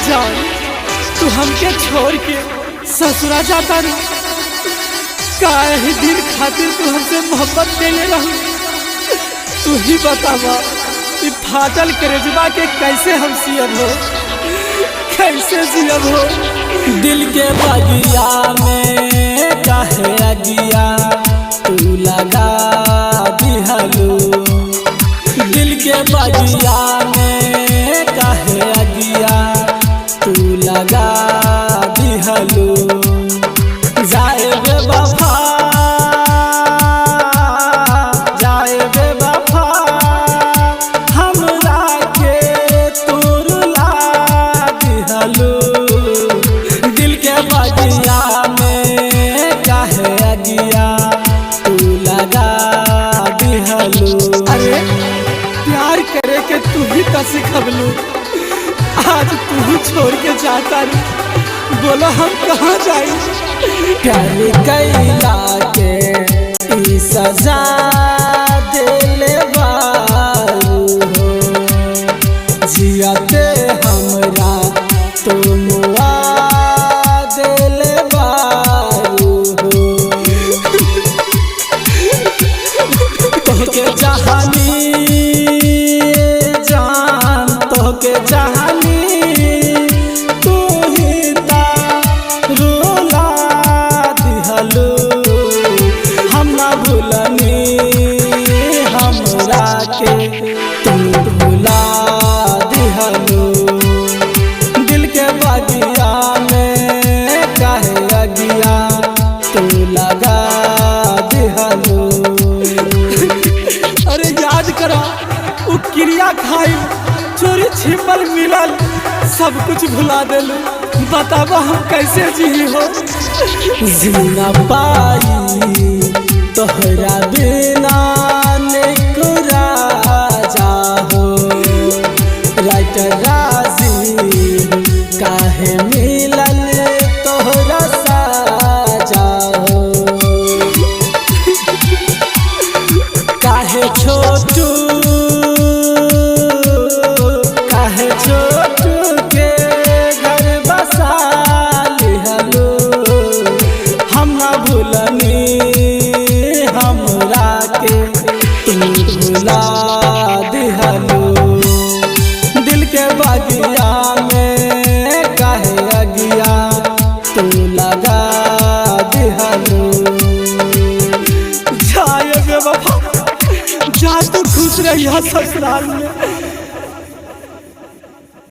जान, तू हमके छोड़ के ससुरा जाता रू। काहे दिन खातिर तू हमसे मोहब्बत कैले रहू? तू ही बतावा ई फाटल करेजबा के कैसे हम सियब हो, कैसे जियब हो। दिल के बगिया में काहे अगिया तू लगा दिहलू। दिल के बगिया में काहे अगिया तू लगा दिहलू। जाए बेवफा, जाए बेवफा, हमरा के तू रुला दिहलू। दिल के बगिया में काहे अगिया तू लगा दिहलू। अरे प्यार करे के तू ही तो सिखबलू, आज तू ही छोड़ के जाता रू। बोलो हम कहाँ जाई? प्यार कैला के ई सजा दिले बारू हो। जियते हमरा तुम दिले बारू हो। तोहके जहानी जान, तोहके जहानी तू ही ता रुला दिहलू। हम ना भूलनी हमरा के तू भुला दिहलू। दिल के बगिया में काहे अगिया तू लगा दिहलू। अरे याद करा उ क्रिया खाई चोरी छिपल मिलल, सब कुछ भुला देलू। बतावा हम कैसे जी हो? जीना पाई तोहरा बिना निको राजा हो। राइटर राजी काहे मिलल तोहरा साजा हो। काहे छोटू, काहे छोटू के घर बसा लिहलू। हम ना भूलनी हमरा के तू भुला दिहलू। दिल के बगिया में काहे अगिया तू लगा दिहलू। जाए बेवफा, जा तू खुश रहिया ससुराल में।